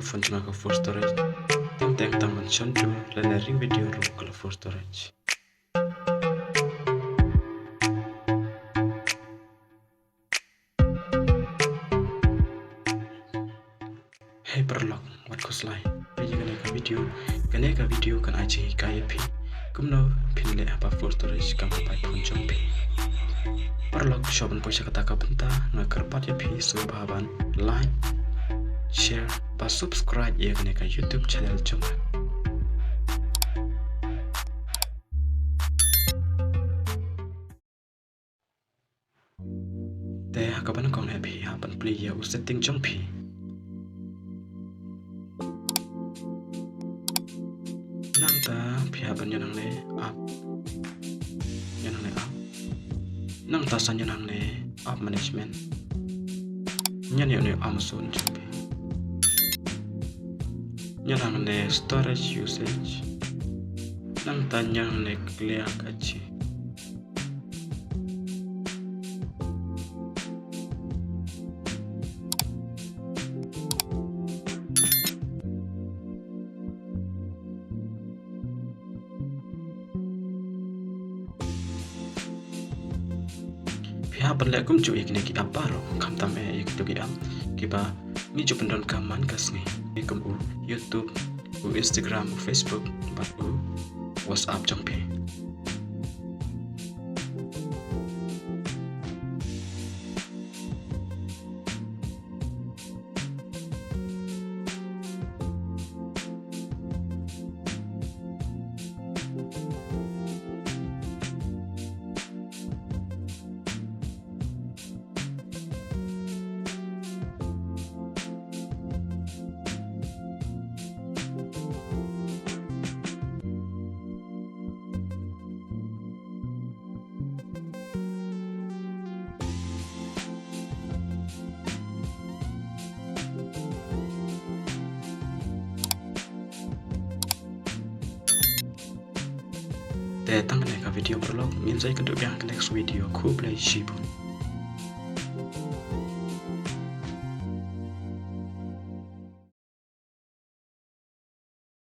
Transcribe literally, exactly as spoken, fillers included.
Phone jong nga ka full storage. Teng teng tang ban shon jur lane ring video ruh ka la full storage. Hei paralok, wat khuslai. Peit ïa kane ka video, kane ka video kan ai jinghikai ïa phi kumno phin leh haba full storage kam ha bai phone jong phi. Paralok, shuwa ban poi sha kata ka bynta, nga kyrpad ïa phi sngewbha ban like, share bad subscribe ïa kane ka YouTube channel jong nga. Te ha kaba nyngkong eh phi hap ban plie ïa u setting jong phi. Nangta phi hap ban ïa nangne app. Ïa nangne app. Nangta sa ïa nangne app management. Ïa nangne Amazon jong phi. Ïa nangne storage usage. Nangta ïa nangne clear cache. Phi hap ban leh kumjuh ïa kine ki app baroh, khamtam eh ïa kito ki app kiba ngi ju pyndonkam man ka sngi, kum u YouTube, u Instagram, u Facebook bad u WhatsApp jong phi. Te tang kane ka video paralok, ngin sa ïakynduh biang ha ka next video. Khublei shibun.